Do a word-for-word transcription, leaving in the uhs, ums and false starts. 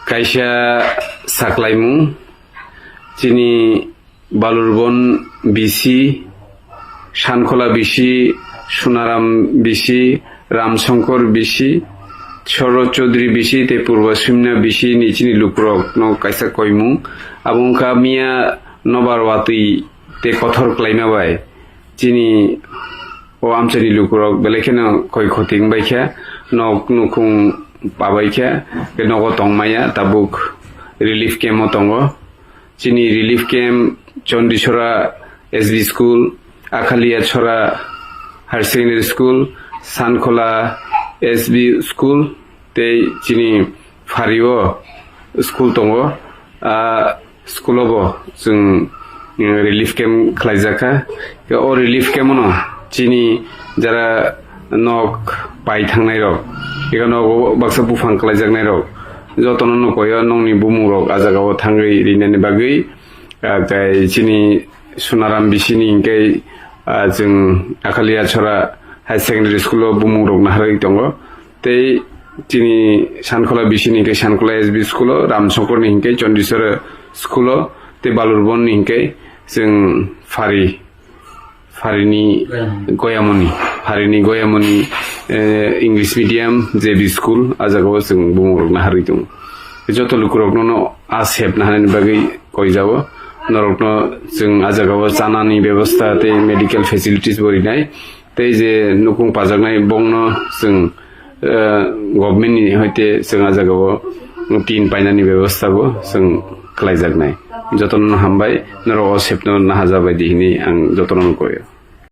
Kaisa saklaimung, chini Balurbon B C, Sankhola B C, Sunaram B C, Ramsongkor B C, Shorod Chaudhary B C tei Purba Sumya B C ni chini lukurok no kaisa koimung. Abo wngkha miya nobar watwi tei kothor klaima bai chini o amchaini lukurok belai kheno khoi khoti wngbai kha, nok nukhung pabai kha, tei nogo tongmaya tabuk relief camp o tongo. Chini relief camp Chondisora S B School, Akhaliya Chora Higher Secondary School, Sankhola S B School, tei chini phario school tongo. A school o bo chwng, mm, relief camp khlaijak kha. O relief camp no chini jara nok pai thangnai rok, ega nogo baksa buphang khlaijaknai rok, jotono no koyo nokni bumung rok a jaga o thangwi rinani bagwi. Ah, tei chini Sunaram B C ni hinkhe, ah, chwng Akhaliya Chora Higher Secondary School o bumung rok naharwi tongo. Tei chini Sankhola B C ni hinkhe Sankhola S B School o, Ramsongkor ni hinkhe Chondisora School o, tei Balurbon ni hinkhe chwng Phari, Pharini Goyamoni. Goyamoni, Pharini Goyamoni, eh, English medium J B school, a jaga o chwng bumung rok naharwi tongo. Joto lukurokno no a sep naharnani bagwi koijao. Norokno chwng a jaga o chanani bebostha tei medical facilities bo rinai. Tei je nukung pajaknai bongno chwng, eh, government ni hoite chwng a jaga o tin painani bebostha bo chwng khlaijaknai. Jotono hambai, norok o sepno nahajabai di hini ang jotono koyo.